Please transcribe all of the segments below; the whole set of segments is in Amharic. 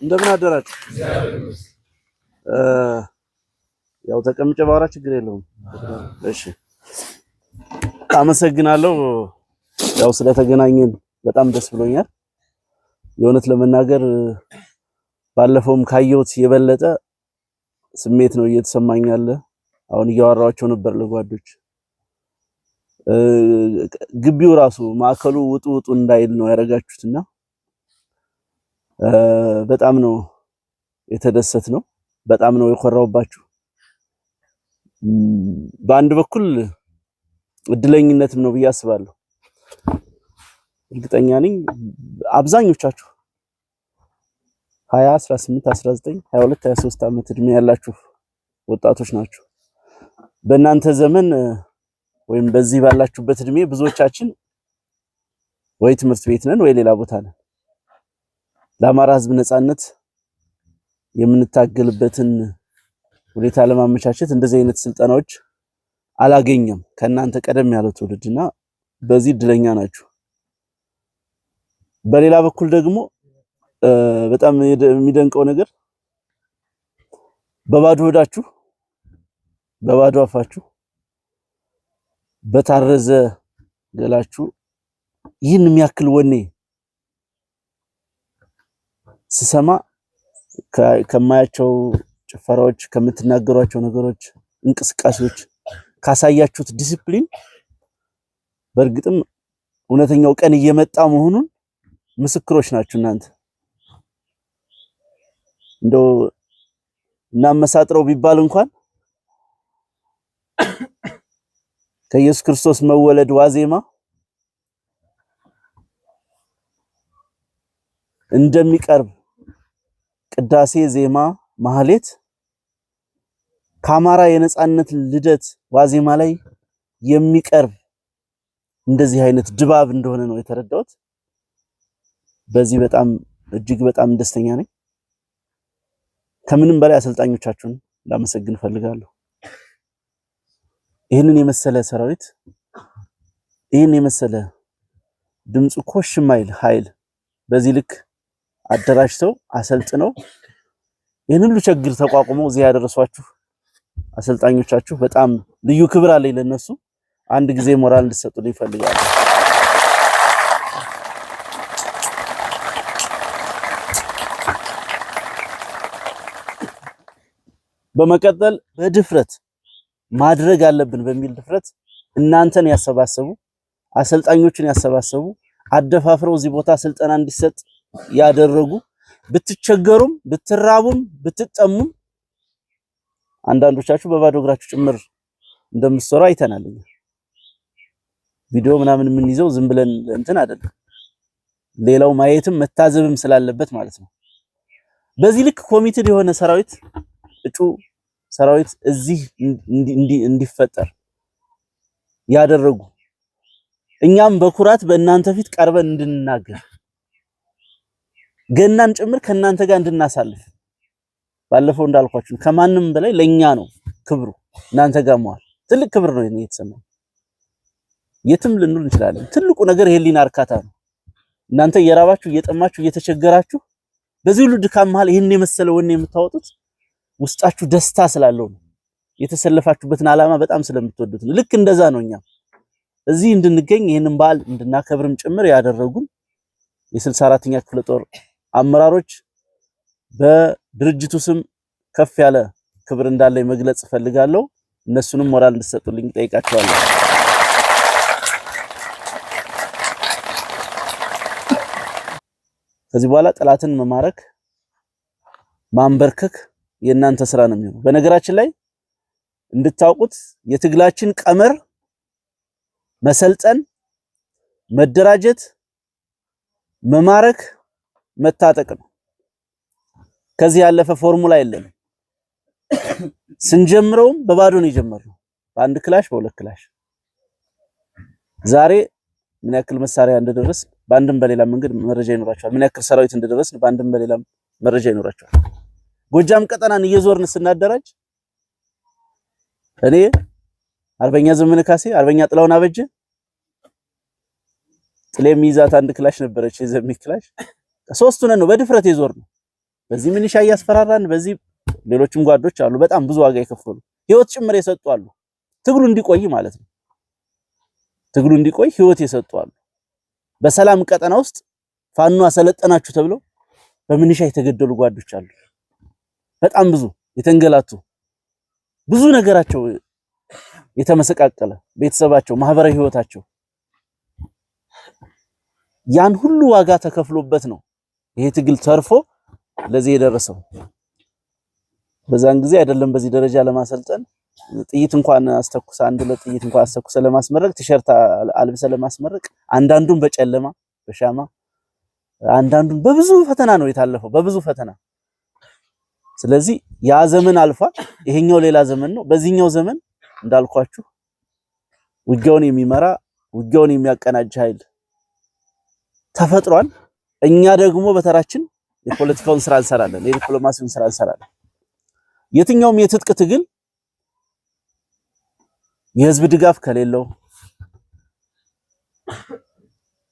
እንደምን አደራችሁ? ያው ተቀምጬ ባወራ ችግር የለውም። እሺ፣ አመሰግናለሁ። ያው ስለተገናኘን በጣም ደስ ብሎኛል። የእውነት ለመናገር ባለፈውም ካየሁት የበለጠ ስሜት ነው እየተሰማኝ ያለ። አሁን እያወራኋቸው ነበር ለጓዶች። ግቢው ራሱ ማዕከሉ ውጡ ውጡ እንዳይል ነው ያደረጋችሁትና በጣም ነው የተደሰት ነው። በጣም ነው የኮራውባችሁ። በአንድ በኩል እድለኝነትም ነው ብዬ አስባለሁ። እርግጠኛ ነኝ አብዛኞቻችሁ 20፣ 18፣ 19፣ 22፣ 23 ዓመት እድሜ ያላችሁ ወጣቶች ናችሁ። በእናንተ ዘመን ወይም በዚህ ባላችሁበት እድሜ ብዙዎቻችን ወይ ትምህርት ቤት ነን ወይ ሌላ ቦታ ነን። ለአማራ ሕዝብ ነጻነት የምንታገልበትን ሁኔታ ለማመቻቸት እንደዚህ አይነት ስልጠናዎች አላገኘም ከእናንተ ቀደም ያለው ትውልድና በዚህ እድለኛ ናችሁ። በሌላ በኩል ደግሞ በጣም የሚደንቀው ነገር በባዶ ሆዳችሁ፣ በባዶ አፋችሁ፣ በታረዘ ገላችሁ ይህን የሚያክል ወኔ ስሰማ፣ ከማያቸው ጭፈራዎች፣ ከምትናገሯቸው ነገሮች፣ እንቅስቃሴዎች፣ ካሳያችሁት ዲሲፕሊን በእርግጥም እውነተኛው ቀን እየመጣ መሆኑን ምስክሮች ናችሁ እናንተ። እንደው እናመሳጥረው ቢባል እንኳን ከኢየሱስ ክርስቶስ መወለድ ዋዜማ እንደሚቀርብ ቅዳሴ፣ ዜማ፣ ማህሌት ከአማራ የነጻነት ልደት ዋዜማ ላይ የሚቀርብ እንደዚህ አይነት ድባብ እንደሆነ ነው የተረዳሁት። በዚህ በጣም እጅግ በጣም ደስተኛ ነኝ። ከምንም በላይ አሰልጣኞቻችሁን ላመሰግን እፈልጋለሁ። ይህንን የመሰለ ሰራዊት፣ ይህን የመሰለ ድምፁ ኮሽ የማይል ኃይል በዚህ ልክ አደራጅተው፣ አሰልጥነው፣ ይህን ሁሉ ችግር ተቋቁመው እዚህ ያደረሷችሁ አሰልጣኞቻችሁ በጣም ልዩ ክብር አለኝ ለነሱ። አንድ ጊዜ ሞራል እንድትሰጡልኝ እፈልጋለሁ። በመቀጠል በድፍረት ማድረግ አለብን በሚል ድፍረት እናንተን ያሰባሰቡ፣ አሰልጣኞችን ያሰባሰቡ፣ አደፋፍረው እዚህ ቦታ ስልጠና እንዲሰጥ ያደረጉ፣ ብትቸገሩም፣ ብትራቡም፣ ብትጠሙም፣ አንዳንዶቻችሁ በባዶ እግራችሁ ጭምር እንደምትሰሩ አይተናል። እኛ ቪዲዮ ምናምን የምንይዘው ዝም ብለን እንትን አይደለም፣ ሌላው ማየትም መታዘብም ስላለበት ማለት ነው። በዚህ ልክ committed የሆነ ሰራዊት፣ እጩ ሰራዊት እዚህ እንዲፈጠር ያደረጉ፣ እኛም በኩራት በእናንተ ፊት ቀርበን እንድንናገር፣ ገናን ጭምር ከእናንተ ጋር እንድናሳልፍ፣ ባለፈው እንዳልኳችሁ ከማንም በላይ ለኛ ነው ክብሩ። እናንተ ጋር መዋል ትልቅ ክብር ነው የተሰማኝ። የትም ልንውል እንችላለን። ትልቁ ነገር የህሊና እርካታ ነው። እናንተ እየራባችሁ፣ እየጠማችሁ፣ እየተቸገራችሁ በዚህ ሁሉ ድካም መሃል ይህን የመሰለ ወኔ የምታወጡት ውስጣችሁ ደስታ ስላለው ነው። የተሰለፋችሁበትን ዓላማ በጣም ስለምትወዱት ነው። ልክ እንደዛ ነው። እኛም እዚህ እንድንገኝ፣ ይህንን በዓል እንድናከብርም ጭምር ያደረጉን የ64ኛ ክፍለ ጦር አመራሮች በድርጅቱ ስም ከፍ ያለ ክብር እንዳለኝ መግለጽ እፈልጋለሁ። እነሱንም ሞራል እንድትሰጡልኝ ጠይቃቸዋለሁ። ከዚህ በኋላ ጠላትን መማረክ፣ ማንበርከክ የእናንተ ስራ ነው የሚሆነው። በነገራችን ላይ እንድታውቁት የትግላችን ቀመር መሰልጠን፣ መደራጀት፣ መማረክ፣ መታጠቅ ነው። ከዚህ ያለፈ ፎርሙላ የለንም። ስንጀምረውም በባዶ ነው የጀመርነው፣ በአንድ ክላሽ፣ በሁለት ክላሽ። ዛሬ ምን ያክል መሳሪያ እንደደረስን በአንድም በሌላ መንገድ መረጃ ይኖራቸዋል። ምን ያክል ሰራዊት እንደደረስን በአንድም በሌላም መረጃ ይኖራቸዋል። ጎጃም ቀጠናን እየዞርን ስናደራጅ እኔ አርበኛ ዘመነ ካሴ፣ አርበኛ ጥላውን አበጀ፣ ጥሌ የሚይዛት አንድ ክላሽ ነበረች፣ የዘሚ ክላሽ። ሶስቱ ነን ነው በድፍረት የዞር ነው። በዚህ ምንሻ እያስፈራራን፣ በዚህ ሌሎችም ጓዶች አሉ፣ በጣም ብዙ ዋጋ የከፈሉ ህይወት ጭምር የሰጡ አሉ። ትግሉ እንዲቆይ ማለት ነው። ትግሉ እንዲቆይ ህይወት የሰጡ አሉ። በሰላም ቀጠና ውስጥ ፋኖ አሰለጠናችሁ ተብለው በምንሻ የተገደሉ ጓዶች አሉ። በጣም ብዙ የተንገላቱ፣ ብዙ ነገራቸው የተመሰቃቀለ፣ ቤተሰባቸው፣ ማህበራዊ ህይወታቸው፣ ያን ሁሉ ዋጋ ተከፍሎበት ነው ይሄ ትግል ተርፎ ለዚህ የደረሰው። በዛን ጊዜ አይደለም በዚህ ደረጃ ለማሰልጠን ጥይት እንኳን አስተኩሰ፣ አንድ ሁለት ጥይት እንኳን አስተኩሰ ለማስመረቅ፣ ቲሸርት አልብሰ ለማስመረቅ፣ አንዳንዱን በጨለማ በሻማ፣ አንዳንዱን በብዙ ፈተና ነው የታለፈው፣ በብዙ ፈተና። ስለዚህ ያ ዘመን አልፏል። ይሄኛው ሌላ ዘመን ነው። በዚህኛው ዘመን እንዳልኳችሁ ውጊያውን የሚመራ፣ ውጊያውን የሚያቀናጅ ኃይል ተፈጥሯል። እኛ ደግሞ በተራችን የፖለቲካውን ስራ እንሰራለን፣ የዲፕሎማሲውን ስራ እንሰራለን። የትኛውም የትጥቅ ትግል የህዝብ ድጋፍ ከሌለው፣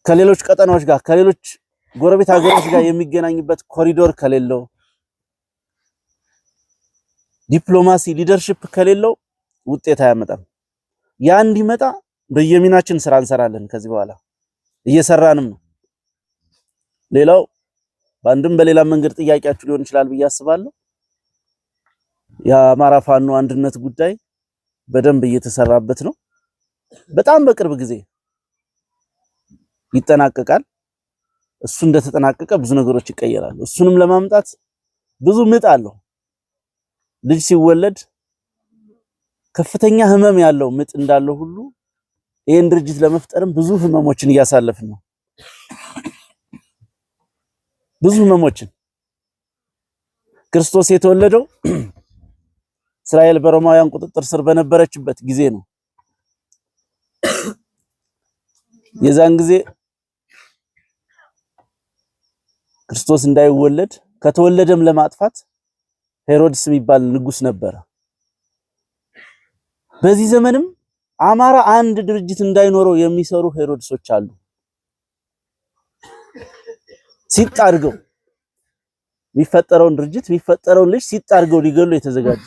ከሌሎች ቀጠናዎች ጋር፣ ከሌሎች ጎረቤት ሀገሮች ጋር የሚገናኝበት ኮሪዶር ከሌለው፣ ዲፕሎማሲ leadership ከሌለው ውጤት አያመጣም። ያ እንዲመጣ በየሚናችን ስራ እንሰራለን። ከዚህ በኋላ እየሰራንም ነው። ሌላው በአንድም በሌላ መንገድ ጥያቄያችሁ ሊሆን ይችላል ብዬ አስባለሁ። የአማራ ፋኖ አንድነት ጉዳይ በደንብ እየተሰራበት ነው። በጣም በቅርብ ጊዜ ይጠናቀቃል። እሱ እንደተጠናቀቀ ብዙ ነገሮች ይቀየራሉ። እሱንም ለማምጣት ብዙ ምጥ አለው። ልጅ ሲወለድ ከፍተኛ ህመም ያለው ምጥ እንዳለው ሁሉ ይህን ድርጅት ለመፍጠርም ብዙ ህመሞችን እያሳለፍን ነው። ብዙ ህመሞችን። ክርስቶስ የተወለደው እስራኤል በሮማውያን ቁጥጥር ስር በነበረችበት ጊዜ ነው። የዛን ጊዜ ክርስቶስ እንዳይወለድ፣ ከተወለደም ለማጥፋት ሄሮድስ የሚባል ንጉስ ነበረ። በዚህ ዘመንም አማራ አንድ ድርጅት እንዳይኖረው የሚሰሩ ሄሮድሶች አሉ። ሲጥ አድርገው የሚፈጠረውን ድርጅት፣ የሚፈጠረውን ልጅ ሲጥ አድርገው ሊገሉ የተዘጋጁ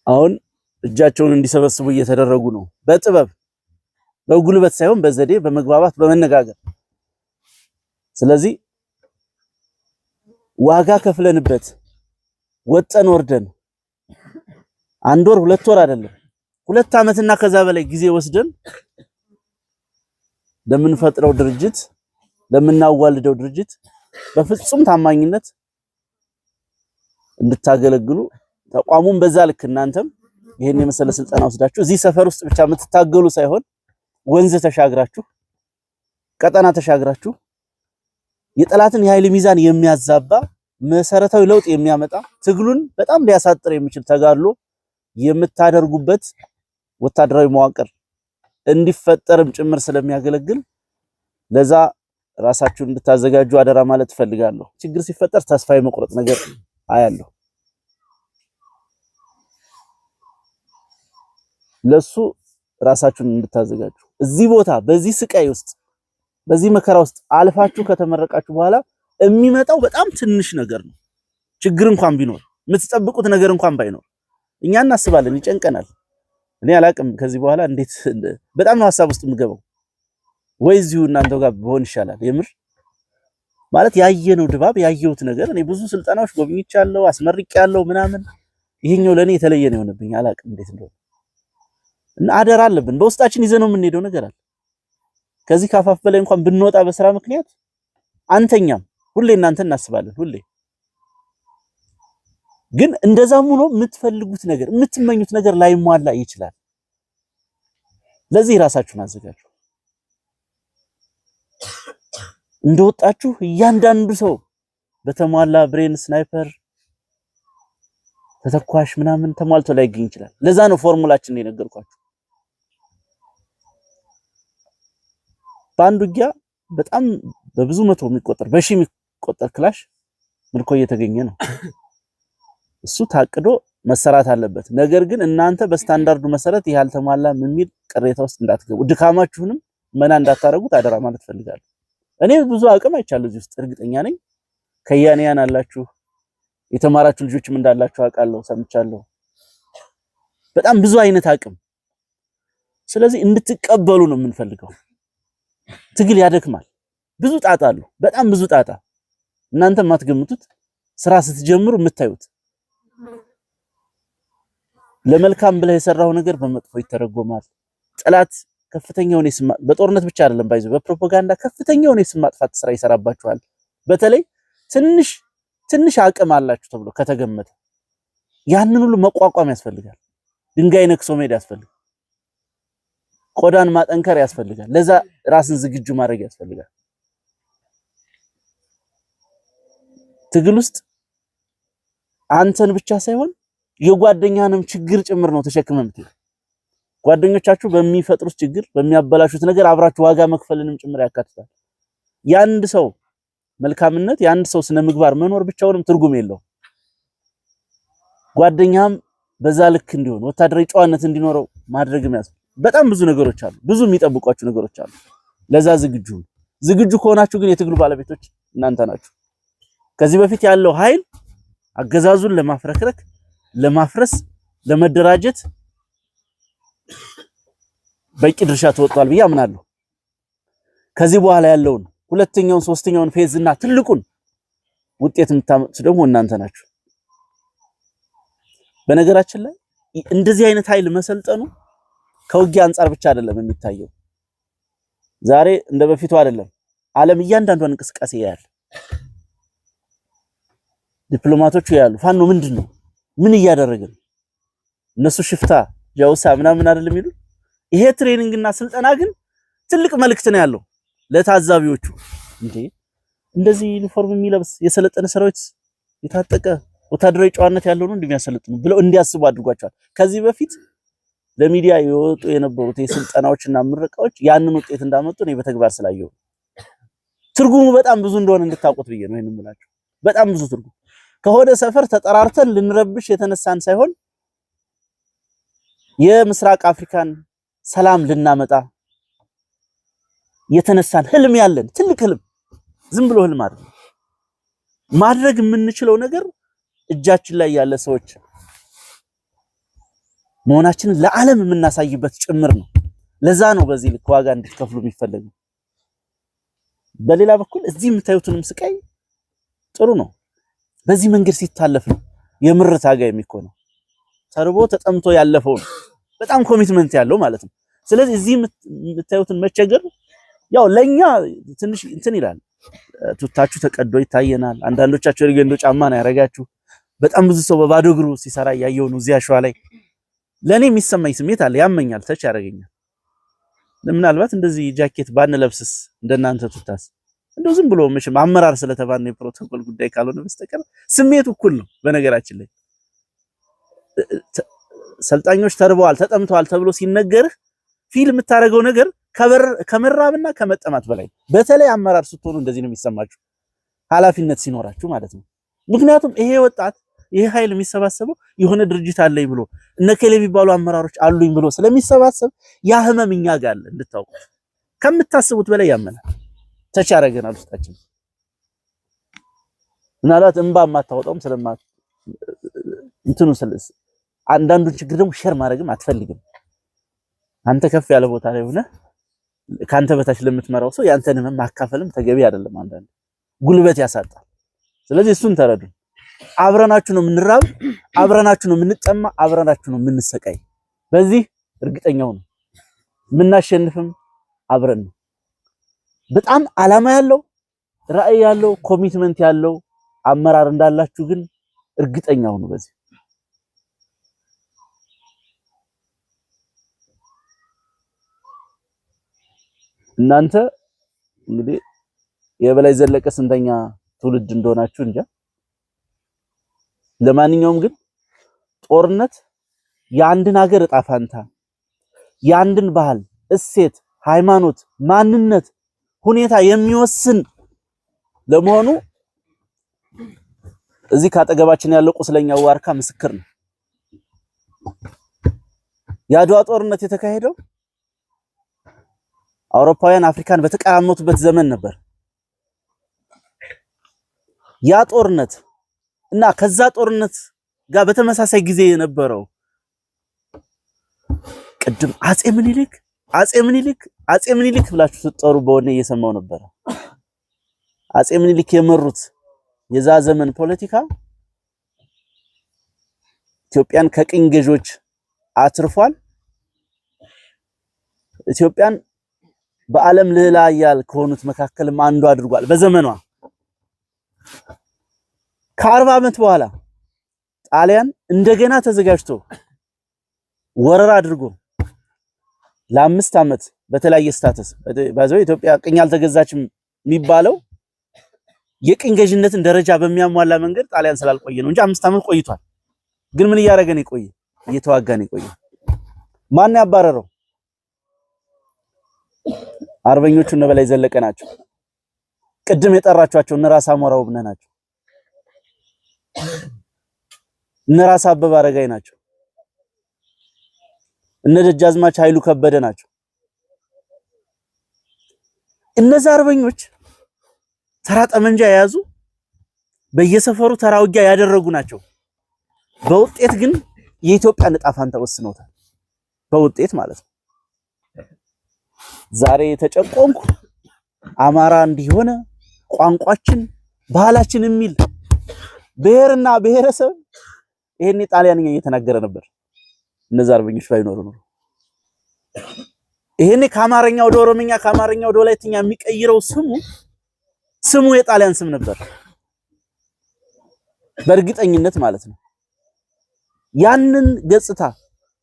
አሁን እጃቸውን እንዲሰበስቡ እየተደረጉ ነው። በጥበብ፣ በጉልበት ሳይሆን በዘዴ፣ በመግባባት፣ በመነጋገር። ስለዚህ ዋጋ ከፍለንበት ወጠን ወርደን አንድ ወር 2 ወር አይደለም፣ 2 ዓመትና ከዛ በላይ ጊዜ ወስደን ለምንፈጥረው ድርጅት፣ ለምናዋልደው ድርጅት በፍጹም ታማኝነት እንድታገለግሉ፣ ተቋሙን በዛ ልክ እናንተም ይሄን የመሰለ ስልጠና ወስዳችሁ እዚህ ሰፈር ውስጥ ብቻ የምትታገሉ ሳይሆን ወንዝ ተሻግራችሁ፣ ቀጠና ተሻግራችሁ የጠላትን የኃይል ሚዛን የሚያዛባ፣ መሰረታዊ ለውጥ የሚያመጣ፣ ትግሉን በጣም ሊያሳጥር የሚችል ተጋድሎ የምታደርጉበት ወታደራዊ መዋቅር እንዲፈጠርም ጭምር ስለሚያገለግል ለዛ ራሳችሁን እንድታዘጋጁ አደራ ማለት እፈልጋለሁ። ችግር ሲፈጠር ተስፋ የመቁረጥ ነገር አያለሁ። ለሱ ራሳችሁን እንድታዘጋጁ። እዚህ ቦታ በዚህ ስቃይ ውስጥ፣ በዚህ መከራ ውስጥ አልፋችሁ ከተመረቃችሁ በኋላ የሚመጣው በጣም ትንሽ ነገር ነው። ችግር እንኳን ቢኖር፣ የምትጠብቁት ነገር እንኳን ባይኖር፣ እኛ እናስባለን፣ ይጨንቀናል። እኔ አላቅም ከዚህ በኋላ እንዴት፣ በጣም ነው ሀሳብ ውስጥ የምገባው። ወይ እዚሁ እናንተው ጋር ብሆን ይሻላል። የምር ማለት ያየነው ድባብ፣ ያየሁት ነገር፣ እኔ ብዙ ስልጠናዎች ጎብኝቻለሁ፣ አስመርቄያለሁ ምናምን፣ ይሄኛው ለኔ የተለየ ነው የሆነብኝ። አላቅም እንዴት እንደሆነ። እና አደራ አለብን፣ በውስጣችን ይዘነው የምንሄደው ነገር አለ። ከዚህ ካፋፍ በላይ እንኳን ብንወጣ በስራ ምክንያት አንተኛም፣ ሁሌ እናንተ እናስባለን። ሁሌ ግን እንደዛም ሆኖ የምትፈልጉት ነገር፣ የምትመኙት ነገር ላይሟላ ይችላል። ለዚህ ራሳችሁን አዘጋጁ። እንደወጣችሁ እያንዳንዱ ሰው በተሟላ ብሬን፣ ስናይፐር፣ ተተኳሽ ምናምን ተሟልቶ ላይገኝ ይችላል። ለዛ ነው ፎርሙላችን የነገርኳችሁ። በአንድ ውጊያ በጣም በብዙ መቶ የሚቆጠር፣ በሺህ የሚቆጠር ክላሽ ምርኮ እየተገኘ ነው። እሱ ታቅዶ መሰራት አለበት። ነገር ግን እናንተ በስታንዳርዱ መሰረት ይህ አልተሟላም የሚል ቅሬታ ውስጥ እንዳትገቡ፣ ድካማችሁንም መና እንዳታረጉት አደራ ማለት ፈልጋለሁ። እኔ ብዙ አቅም አይቻለሁ እዚህ ውስጥ እርግጠኛ ነኝ። ከያንያን አላችሁ፣ የተማራችሁ ልጆችም እንዳላችሁ አውቃለሁ፣ ሰምቻለሁ። በጣም ብዙ አይነት አቅም። ስለዚህ እንድትቀበሉ ነው የምንፈልገው። ትግል ያደክማል፣ ብዙ ጣጣ አለው፣ በጣም ብዙ ጣጣ። እናንተ የማትገምቱት ስራ ስትጀምሩ የምታዩት ለመልካም ብለህ የሰራው ነገር በመጥፎ ይተረጎማል። ጠላት ከፍተኛውን የስም በጦርነት ብቻ አይደለም ባይዞ በፕሮፓጋንዳ ከፍተኛውን የስም ማጥፋት ስራ ይሰራባችኋል። በተለይ ትንሽ ትንሽ አቅም አላችሁ ተብሎ ከተገመተ ያንን ሁሉ መቋቋም ያስፈልጋል። ድንጋይ ነክሶ መሄድ ያስፈልጋል። ቆዳን ማጠንከር ያስፈልጋል። ለዛ ራስን ዝግጁ ማድረግ ያስፈልጋል። ትግል ውስጥ አንተን ብቻ ሳይሆን የጓደኛንም ችግር ጭምር ነው ተሸክመህ የምትሄድ። ጓደኞቻችሁ በሚፈጥሩት ችግር፣ በሚያበላሹት ነገር አብራችሁ ዋጋ መክፈልንም ጭምር ያካትታል። የአንድ ሰው መልካምነት፣ የአንድ ሰው ስነ ምግባር መኖር ብቻውንም ትርጉም የለውም። ጓደኛም በዛ ልክ እንዲሆን ወታደራዊ ጨዋነት እንዲኖረው ማድረግም ያስፈልጋል። በጣም ብዙ ነገሮች አሉ፣ ብዙ የሚጠብቋችሁ ነገሮች አሉ። ለዛ ዝግጁ ዝግጁ ከሆናችሁ ግን የትግሉ ባለቤቶች እናንተ ናችሁ። ከዚህ በፊት ያለው ኃይል አገዛዙን ለማፍረክረክ፣ ለማፍረስ፣ ለመደራጀት በቂ ድርሻ ተወጥቷል ብዬ አምናለሁ። ከዚህ በኋላ ያለውን ሁለተኛውን፣ ሶስተኛውን phase እና ትልቁን ውጤት የምታመጡት ደግሞ እናንተ ናችሁ። በነገራችን ላይ እንደዚህ አይነት ኃይል መሰልጠኑ ከውጊያ አንጻር ብቻ አይደለም የሚታየው። ዛሬ እንደ በፊቱ አይደለም። ዓለም እያንዳንዷን እንቅስቃሴ ያያል። ዲፕሎማቶቹ ያሉ ፋኖ ምንድን ነው? ምን እያደረገ ነው? እነሱ ሽፍታ ጃውሳ ምናምን አይደለም የሚሉ። ይሄ training እና ስልጠና ግን ትልቅ መልእክት ነው ያለው ለታዛቢዎቹ። እንዴ እንደዚህ ዩኒፎርም የሚለብስ የሰለጠነ ሰራዊት የታጠቀ ወታደራዊ ጨዋነት ያለው ነው እንደሚያሰለጥኑ ብለው እንዲያስቡ አድርጓቸዋል። ከዚህ በፊት ለሚዲያ የወጡ የነበሩት የስልጠናዎችና ምረቃዎች ያንን ውጤት እንዳመጡ እኔ በተግባር ስላየሁ ትርጉሙ በጣም ብዙ እንደሆነ እንድታውቁት ብዬ ነው ይሄን የምላችሁ። በጣም ብዙ ትርጉም ከሆነ ሰፈር ተጠራርተን ልንረብሽ የተነሳን ሳይሆን የምስራቅ አፍሪካን ሰላም ልናመጣ የተነሳን ህልም ያለን ትልቅ ህልም፣ ዝም ብሎ ህልም አይደለም። ማድረግ የምንችለው ነገር እጃችን ላይ ያለ ሰዎች መሆናችንን ለዓለም የምናሳይበት ጭምር ነው። ለዛ ነው በዚህ ልክ ዋጋ እንድትከፍሉ የሚፈለገው። በሌላ በኩል እዚህ የምታዩትንም ስቃይ ጥሩ ነው። በዚህ መንገድ ሲታለፍ ነው የምር ታጋይ የሚኮነው። ተርቦ ተጠምቶ ያለፈው ነው በጣም commitment ያለው ማለት ነው። ስለዚህ እዚህ የምታዩትን መቸገር ያው ለኛ ትንሽ እንትን ይላል። ቱታችሁ ተቀዶ ይታየናል። አንዳንዶቻችሁ የገንዶ ጫማ ነው ያደረጋችሁ። በጣም ብዙ ሰው በባዶ እግሩ ሲሰራ እያየው ነው እዚያ አሸዋ ላይ። ለኔ የሚሰማኝ ስሜት አለ፣ ያመኛል፣ touch ያደርገኛል። ምናልባት እንደዚህ ጃኬት ባንለብስስ እንደናንተ ቱታስ እንደው ዝም ብሎ መቼም አመራር ስለተባለ የፕሮቶኮል ጉዳይ ካልሆነ በስተቀር ስሜቱ እኩል ነው። በነገራችን ላይ ሰልጣኞች ተርበዋል፣ ተጠምተዋል ተብሎ ሲነገርህ feel የምታደርገው ነገር ከመራብና ከመጠማት በላይ፣ በተለይ አመራር ስትሆኑ እንደዚህ ነው የሚሰማችሁ፣ ኃላፊነት ሲኖራችሁ ማለት ነው። ምክንያቱም ይሄ ወጣት ይሄ ኃይል የሚሰባሰበው የሆነ ድርጅት አለኝ ብሎ እነ እከሌ የሚባሉ አመራሮች አሉኝ ብሎ ስለሚሰባሰብ ያ ህመም እኛ ጋር አለ። እንድታውቁት ከምታስቡት በላይ ያመናል። touch ያደርገናል ውስጣችን። ምናልባት እንባ የማታወጣውም ስለማ እንትኑ አንዳንዱን ችግር ደግሞ share ማድረግም አትፈልግም። አንተ ከፍ ያለ ቦታ ላይ ሆነህ ካንተ በታች ለምትመራው ሰው ያንተን ህመም ማካፈልም ተገቢ አይደለም። አንዳንድ ጉልበት ያሳጣል። ስለዚህ እሱን ተረዱ። አብረናችሁ ነው የምንራብ፣ አብረናችሁ ነው የምንጠማ፣ አብረናችሁ ነው የምንሰቃይ። በዚህ እርግጠኛው ነው የምናሸንፍም አብረን ነው። በጣም አላማ ያለው ራዕይ ያለው commitment ያለው አመራር እንዳላችሁ ግን እርግጠኛው ነው። በዚህ እናንተ እንግዲህ የበላይ ዘለቀ ስንተኛ ትውልድ እንደሆናችሁ እንጃ። ለማንኛውም ግን ጦርነት የአንድን ሀገር እጣ ፋንታ፣ የአንድን ባህል፣ እሴት፣ ሃይማኖት፣ ማንነት ሁኔታ የሚወስን ለመሆኑ እዚህ ካጠገባችን ያለው ቁስለኛው ዋርካ ምስክር ነው። የአድዋ ጦርነት የተካሄደው አውሮፓውያን አፍሪካን በተቀራመቱበት ዘመን ነበር። ያ ጦርነት እና ከዛ ጦርነት ጋር በተመሳሳይ ጊዜ የነበረው ቅድም አጼ ምኒልክ፣ አጼ ምኒልክ፣ አጼ ምኒልክ ብላችሁ ስትጠሩ በሆነ እየሰማው ነበር። አጼ ምኒልክ የመሩት የዛ ዘመን ፖለቲካ ኢትዮጵያን ከቅኝ ገዦች አትርፏል። ኢትዮጵያን በዓለም ልዕለ ኃያል ከሆኑት መካከልም አንዱ አድርጓል በዘመኗ። ከ40 ዓመት በኋላ ጣሊያን እንደገና ተዘጋጅቶ ወረራ አድርጎ ለ5 ዓመት በተለያየ status ባዘው ኢትዮጵያ ቅኝ አልተገዛችም የሚባለው የቅኝ ገዥነትን ደረጃ በሚያሟላ መንገድ ጣሊያን ስላልቆየ ነው እንጂ 5 ዓመት ቆይቷል። ግን ምን እያደረገ ነው የቆየ? እየተዋጋ ነው የቆየ። ማን ያባረረው? አርበኞቹ እነ በላይ ዘለቀ ናቸው። ቅድም የጠራቿቸው እነ ራስ አሞራው ውብነህ ናቸው። እነ ራስ አበበ አረጋይ ናቸው። እነ ደጃዝማች ኃይሉ ከበደ ናቸው። እነዛ አርበኞች ተራ ጠመንጃ የያዙ በየሰፈሩ ተራ ውጊያ ያደረጉ ናቸው። በውጤት ግን የኢትዮጵያን ዕጣ ፋንታ ወስነውታል። በውጤት ማለት ነው። ዛሬ የተጨቆንኩ አማራ እንዲሆነ ቋንቋችን ባህላችን የሚል ብሔርና ብሔረሰብ ይሄን ጣሊያንኛ እየተናገረ ነበር። እነዛ አርበኞች ባይኖሩ ኖሮ ይሄኔ ከአማርኛ ወደ ኦሮምኛ ከአማርኛ ወደ ወላይትኛ የሚቀይረው ስሙ የጣሊያን ስም ነበር በእርግጠኝነት ማለት ነው። ያንን ገጽታ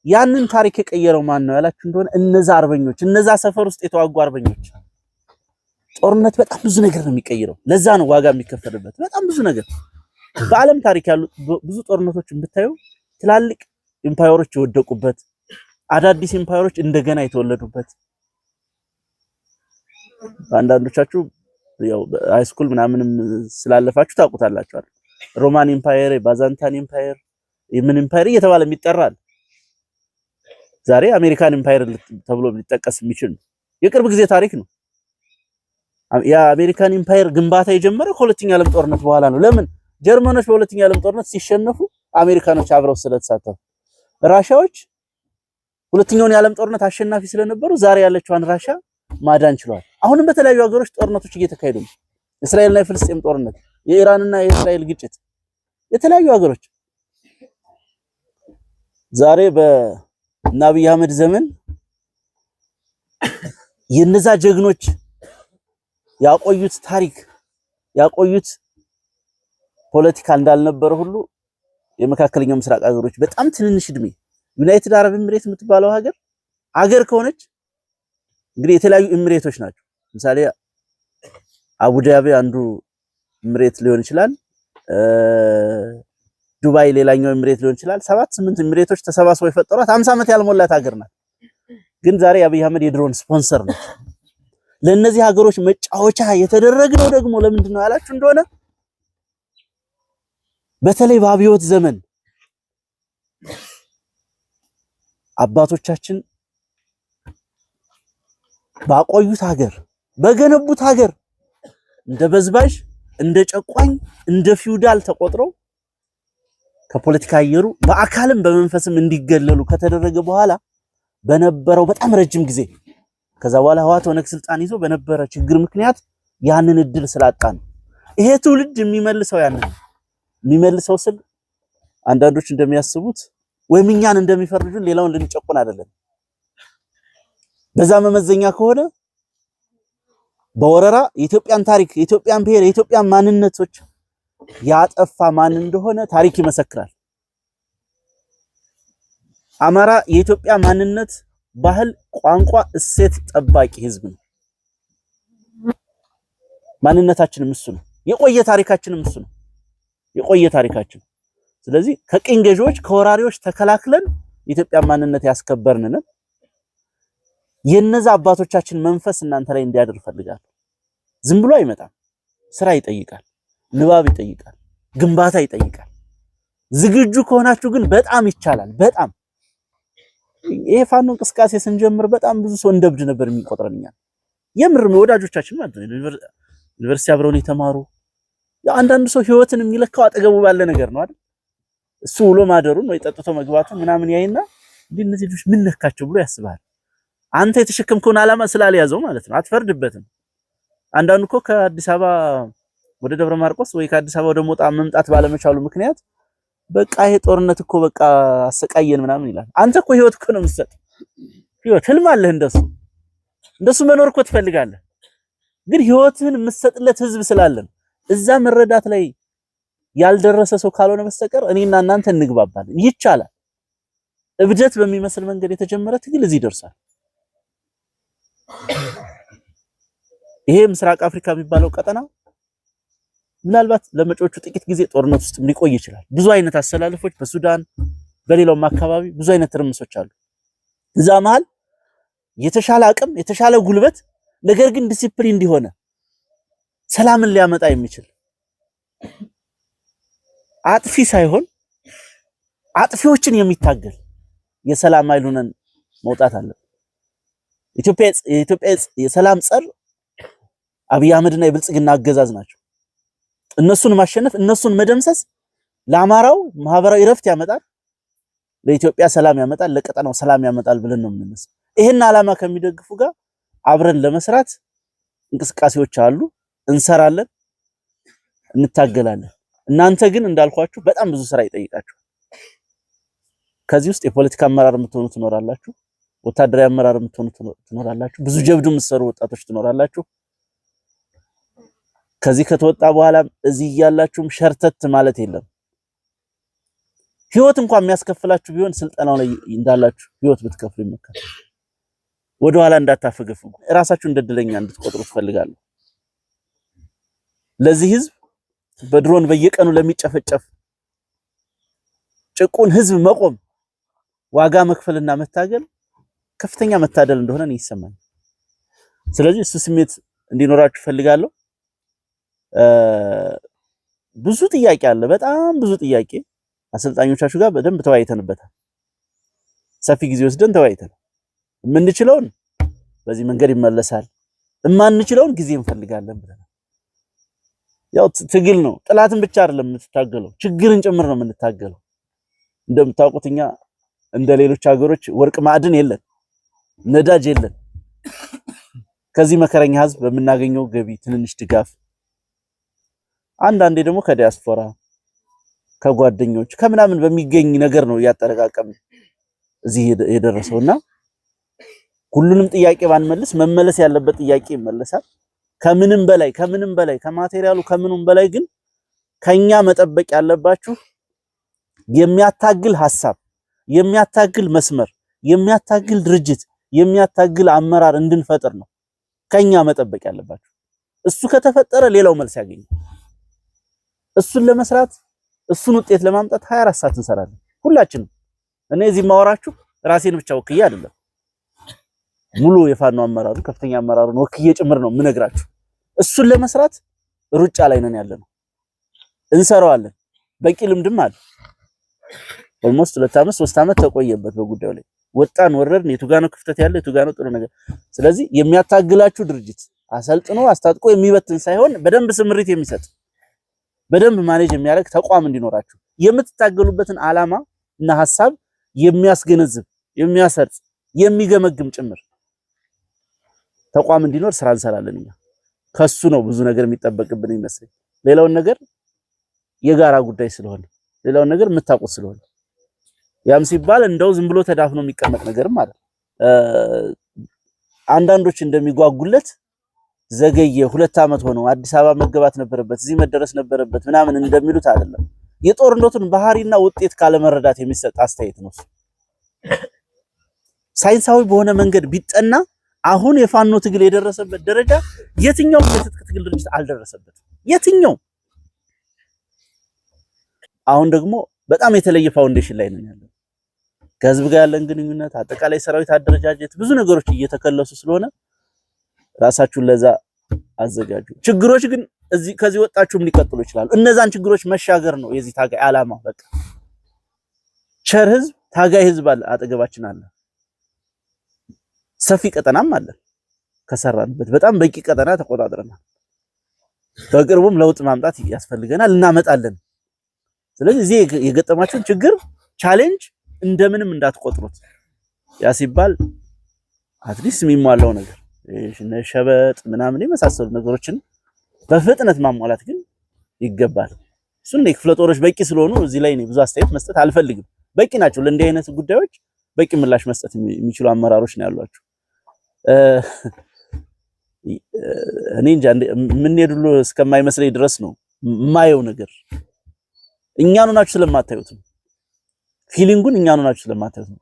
ያንን ታሪክ የቀየረው ማን ነው ያላችሁ እንደሆነ እነዛ አርበኞች፣ እነዛ ሰፈር ውስጥ የተዋጉ አርበኞች። ጦርነት በጣም ብዙ ነገር ነው የሚቀይረው። ለዛ ነው ዋጋ የሚከፈልበት። በጣም ብዙ ነገር በዓለም ታሪክ ያሉ ብዙ ጦርነቶችን ብታዩ ትላልቅ empire ኦች የወደቁበት፣ አዳዲስ empire ኦች እንደገና የተወለዱበት። አንዳንዶቻችሁ ያው high school ምናምንም ስላለፋችሁ ታውቁታላችሁ አይደል? Roman Empire፣ Byzantine Empire፣ የምን empire እየተባለ የሚጠራል። ዛሬ American Empire ተብሎ ሊጠቀስ የሚችል ነው። የቅርብ ጊዜ ታሪክ ነው። የአሜሪካን empire ግንባታ የጀመረው ከሁለተኛ ዓለም ጦርነት በኋላ ነው። ለምን? ጀርመኖች በሁለተኛ ዓለም ጦርነት ሲሸነፉ አሜሪካኖች አብረው ስለተሳተፉ፣ ራሻዎች ሁለተኛውን የዓለም ጦርነት አሸናፊ ስለነበሩ ዛሬ ያለችዋን ራሻ ማዳን ችለዋል። አሁንም በተለያዩ ሀገሮች ጦርነቶች እየተካሄዱ ነው። እስራኤልና የፍልስጤም ጦርነት፣ የኢራንና የእስራኤል ግጭት፣ የተለያዩ ሀገሮች ዛሬ በእነ አብይ አህመድ ዘመን የነዛ ጀግኖች ያቆዩት ታሪክ ያቆዩት ፖለቲካ እንዳልነበረ ሁሉ የመካከለኛው ምስራቅ ሀገሮች በጣም ትንንሽ እድሜ ዩናይትድ አረብ ኤምሬት የምትባለው ሀገር ከሆነች እንግዲህ የተለያዩ ኤምሬቶች ናቸው። ለምሳሌ አቡዳቢ አንዱ ኤምሬት ሊሆን ይችላል። ዱባይ ሌላኛው ኤምሬት ሊሆን ይችላል። 7 8 ኤምሬቶች ተሰባስበው የፈጠሯት 50 ዓመት ያልሞላት ሀገር ናት። ግን ዛሬ አብይ አህመድ የድሮን ስፖንሰር ነች። ለእነዚህ ሀገሮች መጫወቻ የተደረግነው ደግሞ ለምንድን ነው ያላችሁ እንደሆነ በተለይ በአብዮት ዘመን አባቶቻችን ባቆዩት ሀገር በገነቡት ሀገር እንደ በዝባዥ፣ እንደ ጨቋኝ፣ እንደ ፊውዳል ተቆጥረው ከፖለቲካ አየሩ በአካልም በመንፈስም እንዲገለሉ ከተደረገ በኋላ በነበረው በጣም ረጅም ጊዜ ከዛ በኋላ ህወሓት ኦነግ ስልጣን ይዞ በነበረ ችግር ምክንያት ያንን እድል ስላጣ ነው። ይሄ ትውልድ የሚመልሰው ያንን የሚመልሰው ስል አንዳንዶች እንደሚያስቡት ወይም እኛን እንደሚፈርጁን ሌላውን ልንጨቁን አይደለም። በዛ መመዘኛ ከሆነ በወረራ የኢትዮጵያን ታሪክ፣ የኢትዮጵያን ብሔር፣ የኢትዮጵያን ማንነቶች ያጠፋ ማን እንደሆነ ታሪክ ይመሰክራል። አማራ የኢትዮጵያ ማንነት፣ ባህል፣ ቋንቋ፣ እሴት ጠባቂ ህዝብ ነው። ማንነታችንም እሱ ነው። የቆየ ታሪካችንም እሱ ነው። የቆየ ታሪካችን። ስለዚህ ከቅኝ ገዢዎች ከወራሪዎች ተከላክለን የኢትዮጵያ ማንነት ያስከበርንን የነዛ አባቶቻችን መንፈስ እናንተ ላይ እንዲያድር እፈልጋለሁ። ዝም ብሎ አይመጣም። ስራ ይጠይቃል፣ ንባብ ይጠይቃል፣ ግንባታ ይጠይቃል። ዝግጁ ከሆናችሁ ግን በጣም ይቻላል። በጣም ይሄ ፋኖ እንቅስቃሴ ስንጀምር በጣም ብዙ ሰው እንደ እብድ ነበር የሚቆጥረን እኛን። የምር ወዳጆቻችን ማለት ነው። ዩኒቨርሲቲ አብረውን የተማሩ፣ አንዳንዱ ሰው ህይወትን የሚለካው አጠገቡ ባለ ነገር ነው አይደል? እሱ ውሎ ማደሩን ወይ ጠጥቶ መግባቱን ምናምን ያይና እንዲህ እነዚህ ልጆች ምን ነካቸው ብሎ ያስባል። አንተ የተሸከምከውን ዓላማ ስላልያዘው ማለት ነው። አትፈርድበትም። አንዳንዱ እኮ ከአዲስ አበባ ወደ ደብረ ማርቆስ ወይ ከአዲስ አበባ ወደ ሞጣ መምጣት ባለመቻሉ ምክንያት በቃ ይሄ ጦርነት እኮ በቃ አሰቃየን ምናምን ይላል። አንተ እኮ ህይወት እኮ ነው የምትሰጥ። ህይወት ህልም አለህ፣ እንደሱ መኖር እኮ ትፈልጋለህ። ግን ህይወትህን የምትሰጥለት ህዝብ ስላለን እዛ መረዳት ላይ ያልደረሰ ሰው ካልሆነ በስተቀር እኔና እናንተ እንግባባለን። ይቻላል። እብደት በሚመስል መንገድ የተጀመረ ትግል እዚህ ይደርሳል። ይሄ ምስራቅ አፍሪካ የሚባለው ቀጠና ምናልባት ለመጪዎቹ ጥቂት ጊዜ ጦርነት ውስጥ ሊቆይ ይችላል። ብዙ አይነት አሰላለፎች በሱዳን በሌላውም አካባቢ ብዙ አይነት ትርምሶች አሉ። እዛ መሃል የተሻለ አቅም የተሻለ ጉልበት፣ ነገር ግን ዲሲፕሊን እንዲሆነ ሰላምን ሊያመጣ የሚችል አጥፊ ሳይሆን አጥፊዎችን የሚታገል የሰላም ኃይል ሆነን መውጣት አለብን። የኢትዮጵያ የሰላም ጸር አብይ አህመድና የብልጽግና አገዛዝ ናቸው። እነሱን ማሸነፍ እነሱን መደምሰስ ለአማራው ማህበራዊ እረፍት ያመጣል፣ ለኢትዮጵያ ሰላም ያመጣል፣ ለቀጠናው ሰላም ያመጣል ብለን ነው የምንነሳው። ይሄን ዓላማ ከሚደግፉ ጋር አብረን ለመስራት እንቅስቃሴዎች አሉ። እንሰራለን፣ እንታገላለን። እናንተ ግን እንዳልኳችሁ በጣም ብዙ ስራ ይጠይቃችኋል። ከዚህ ውስጥ የፖለቲካ አመራር የምትሆኑ ትኖራላችሁ፣ ወታደራዊ አመራር የምትሆኑ ትኖራላችሁ፣ ብዙ ጀብዱ የምትሰሩ ወጣቶች ትኖራላችሁ። ከዚህ ከተወጣ በኋላም እዚህ እያላችሁም ሸርተት ማለት የለም። ህይወት እንኳን የሚያስከፍላችሁ ቢሆን ስልጠናው ላይ እንዳላችሁ ህይወት ብትከፍሉ ይመከራል። ወደኋላ እንዳታፈገፍጉ፣ እራሳችሁ እንደ እድለኛ እንድትቆጥሩ ትፈልጋለሁ። ለዚህ ህዝብ በድሮን በየቀኑ ለሚጨፈጨፍ ጭቁን ህዝብ መቆም ዋጋ መክፈልና መታገል ከፍተኛ መታደል እንደሆነ እኔ ይሰማኛል። ስለዚህ እሱ ስሜት እንዲኖራችሁ ፈልጋለሁ። ብዙ ጥያቄ አለ፣ በጣም ብዙ ጥያቄ። አሰልጣኞቻችሁ ጋር በደንብ ተወያይተንበታል። ሰፊ ጊዜ ወስደን ተወያይተናል። የምንችለውን በዚህ መንገድ ይመለሳል፣ የማንችለውን ጊዜ እንፈልጋለን ብለናል። ያው ትግል ነው። ጥላትን ብቻ አይደለም የምትታገለው፣ ችግርን ጭምር ነው የምንታገለው። እንደምታውቁት እኛ እንደ ሌሎች ሀገሮች ወርቅ ማዕድን የለን፣ ነዳጅ የለን። ከዚህ መከረኛ ህዝብ በምናገኘው ገቢ ትንንሽ ድጋፍ፣ አንዳንዴ ደግሞ ከዲያስፖራ ከጓደኞች ከምናምን በሚገኝ ነገር ነው እያጠረቃቀም እዚህ የደረሰውና ሁሉንም ጥያቄ ባንመልስ መመለስ ያለበት ጥያቄ ይመለሳል። ከምንም በላይ ከምንም በላይ ከማቴሪያሉ ከምኑም በላይ ግን ከኛ መጠበቅ ያለባችሁ የሚያታግል ሐሳብ፣ የሚያታግል መስመር፣ የሚያታግል ድርጅት፣ የሚያታግል አመራር እንድንፈጥር ነው ከኛ መጠበቅ ያለባችሁ። እሱ ከተፈጠረ ሌላው መልስ ያገኛል። እሱን ለመስራት እሱን ውጤት ለማምጣት 24 ሰዓት እንሰራለን ሁላችንም። እኔ እዚህ ማወራችሁ ራሴን ብቻ ወክዬ አይደለም፣ ሙሉ የፋኖ አመራሩ ከፍተኛ አመራሩን ወክዬ ጭምር ነው የምነግራችሁ። እሱን ለመስራት ሩጫ ላይ ነን ያለነው፣ እንሰራዋለን። በቂ ልምድም አለ። almost 2 ዓመት 3 ዓመት ተቆየበት በጉዳዩ ላይ ወጣን ወረድን፣ የቱ ጋ ነው ክፍተት ያለ፣ የቱ ጋ ነው ጥሩ ነገር። ስለዚህ የሚያታግላችሁ ድርጅት አሰልጥኖ አስታጥቆ የሚበትን ሳይሆን በደንብ ስምሪት የሚሰጥ በደንብ manage የሚያደርግ ተቋም እንዲኖራችሁ የምትታገሉበትን ዓላማ እና ሐሳብ የሚያስገነዝብ የሚያሰርጽ የሚገመግም ጭምር ተቋም እንዲኖር ስራ እንሰራለን። እኛ ከሱ ነው ብዙ ነገር የሚጠበቅብን ይመስለኝ። ሌላውን ነገር የጋራ ጉዳይ ስለሆነ ሌላውን ነገር የምታውቁት ስለሆነ ያም ሲባል እንደው ዝም ብሎ ተዳፍኖ የሚቀመጥ ነገርም አይደል። አንዳንዶች እንደሚጓጉለት ዘገየ፣ 2 ዓመት ሆነው አዲስ አበባ መገባት ነበረበት፣ እዚህ መደረስ ነበረበት ምናምን እንደሚሉት አይደለም። የጦርነቱን ባህሪና ውጤት ካለመረዳት የሚሰጥ አስተያየት ነው። ሳይንሳዊ በሆነ መንገድ ቢጠና አሁን የፋኖ ትግል የደረሰበት ደረጃ የትኛውም የትጥቅ ትግል ድርጅት አልደረሰበትም። የትኛው አሁን ደግሞ በጣም የተለየ foundation ላይ ነው ያለው። ከህዝብ ጋር ያለን ግንኙነት፣ አጠቃላይ ሰራዊት አደረጃጀት፣ ብዙ ነገሮች እየተከለሱ ስለሆነ ራሳችሁን ለዛ አዘጋጁ። ችግሮች ግን እዚህ ከዚህ ወጣችሁም ሊቀጥሉ ይችላሉ። እነዛን ችግሮች መሻገር ነው የዚህ ታጋይ ዓላማ። በቃ ቸር ህዝብ፣ ታጋይ ህዝብ አለ አጠገባችን አለ። ሰፊ ቀጠናም አለን ከሰራንበት በጣም በቂ ቀጠና ተቆጣጥረናል። በቅርቡም ለውጥ ማምጣት ያስፈልገናል፣ እናመጣለን። ስለዚህ እዚህ የገጠማችሁን ችግር challenge እንደምንም እንዳትቆጥሩት። ያ ሲባል at least የሚሟላው ነገር ሸበጥ ምናምን የመሳሰሉ ነገሮችን በፍጥነት ማሟላት ግን ይገባል። እሱን የክፍለ ጦሮች በቂ ስለሆኑ እዚህ ላይ እኔ ብዙ አስተያየት መስጠት አልፈልግም። በቂ ናቸው። ለእንዲህ አይነት ጉዳዮች በቂ ምላሽ መስጠት የሚችሉ አመራሮች ነው ያሏቸው። እኔ እንጃ የምንሄድ ሁሉ እስከማይመስለኝ ድረስ ነው የማየው ነገር። እኛኑ ናችሁ ስለማታዩት ነው። Feeling ኡን እኛኑ ናችሁ ስለማታዩት ነው።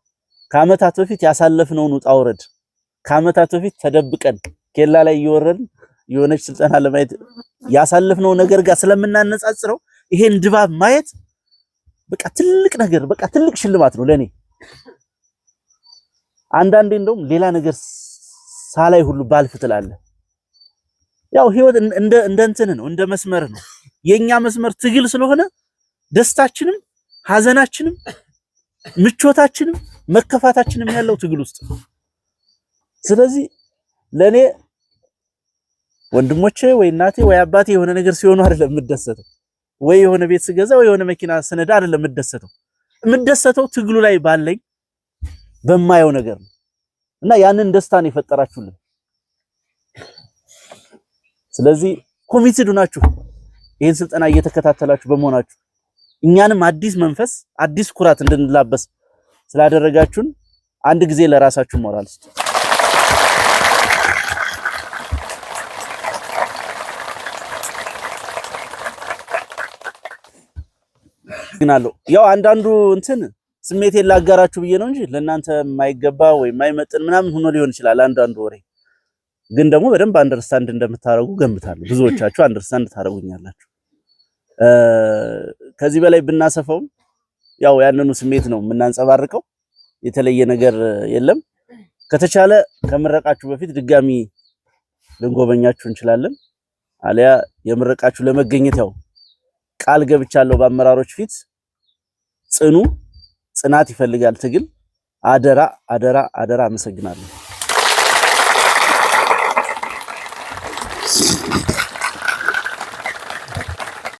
ከአመታት በፊት ያሳለፍነውን ውጣ ውረድ፣ ከአመታት በፊት ተደብቀን ኬላ ላይ እየወረድን የሆነች ስልጠና ለማየት ያሳለፍነው ነገር ጋር ስለምናነጻጽረው ይሄን ድባብ ማየት በቃ ትልቅ ነገር፣ በቃ ትልቅ ሽልማት ነው ለኔ። አንዳንዴ እንደውም ሌላ ነገር ሳላይ ሁሉ ባልፍ ትላለህ። ያው ህይወት እንደ እንደ እንትን ነው፣ እንደ መስመር ነው። የኛ መስመር ትግል ስለሆነ ደስታችንም ሀዘናችንም ምቾታችንም መከፋታችንም ያለው ትግል ውስጥ ነው። ስለዚህ ለኔ ወንድሞቼ ወይ እናቴ ወይ አባቴ የሆነ ነገር ሲሆኑ አይደለም የምደሰተው፣ ወይ የሆነ ቤት ስገዛ ወይ የሆነ መኪና ስነዳ አይደለም የምደሰተው። የምደሰተው ትግሉ ላይ ባለኝ በማየው ነገር ነው እና ያንን ደስታን የፈጠራችሁልን። ስለዚህ committed ናችሁ፣ ይህን ስልጠና እየተከታተላችሁ በመሆናችሁ እኛንም አዲስ መንፈስ አዲስ ኩራት እንድንላበስ ስላደረጋችሁን አንድ ጊዜ ለራሳችሁ ሞራል ስጡ። ግናለሁ ያው አንዳንዱ እንትን ስሜቴን ላጋራችሁ ብዬ ነው እንጂ ለእናንተ የማይገባ ወይ የማይመጥን ምናምን ሆኖ ሊሆን ይችላል። አንዳንዱ ወሬ ግን ደግሞ በደንብ understand እንደምታረጉ ገምታለሁ። ብዙዎቻችሁ understand ታረጉኛላችሁ። ከዚህ በላይ ብናሰፋውም ያው ያንኑ ስሜት ነው የምናንጸባርቀው። የተለየ ነገር የለም። ከተቻለ ከምረቃችሁ በፊት ድጋሚ ልንጎበኛችሁ እንችላለን። አሊያ የምረቃችሁ ለመገኘት ያው ቃል ገብቻለሁ በአመራሮች ፊት። ጽኑ፣ ጽናት ይፈልጋል ትግል። አደራ አደራ አደራ። አመሰግናለሁ።